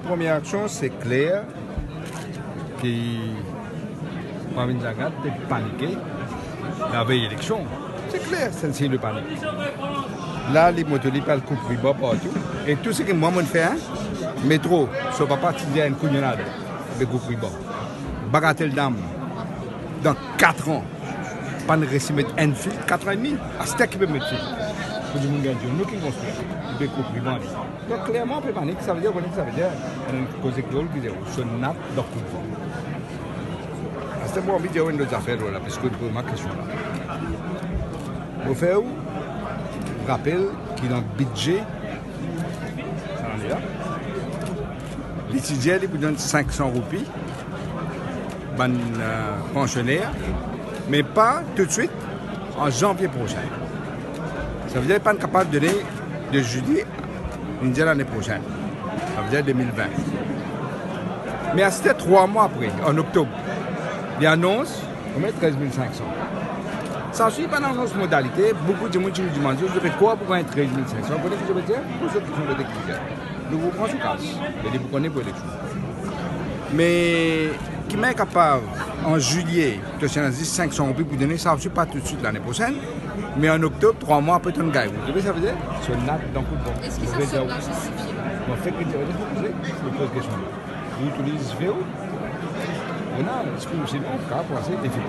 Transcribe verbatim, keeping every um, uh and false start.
Premie aksion, se kler ki Pravin Jagat te panike lavey eleksion. Se kler, se enn sign de panik. La, li mont, li pe al koup riban partou. E tou seki mwa, mo'nn fer, metro, so papa ti dir enn kounyonad, li pe koup riban. Bagatel dam, dan kat an, pa'nn resi met enn fil, kat an edmi. Aster ki pe met fil. Pou dimoun gagn dir, nou ki konstrir. Li pe koup riban, li. Donk, klerman, pe panik, savedir, ou kone ki savedir? Enn koze kreol ki dir, so nat dan koudvan. Aster, mo anvi dir ou enn lot zafer, la, piski ou poz mwa kestion la. Mo fer ou rapel ki dan bidze sa lane la, li ti dir li pou donn sink san roupi bann, euh, pansioner, me pa toutswit, an zanvie prosin. Savedir, li pa'nn kapav done de zilie, li dir lane prosin. Savedir de mil vin. Me aster, trwa mwa apre, an oktob, li anons, ou met trez mil sink san. Sa osi, li pa'nn anons modalite, boukou dimoun ti dimann, zot pe krwar pou gagn trez mil sink san. Ou kone ki zot pe dir? Poz zot kestion, zot pe dir. Nou pou pran sou kas, me li pou kone pou eleksion. Me ki mem kapav, an zilie, to ti ena zis sink san roupi pou done, sa osi pa toutswit lane prosin, me an oktob, trwa mwa apre, to'nn gagn. Ou trouve, savedir, so nat dan koudvan. Eski sa, so nat zistifie? Bon, fek li dir, li poz kestion. Ou toulezour, ou ena, eski ou, se non, ka panse, efi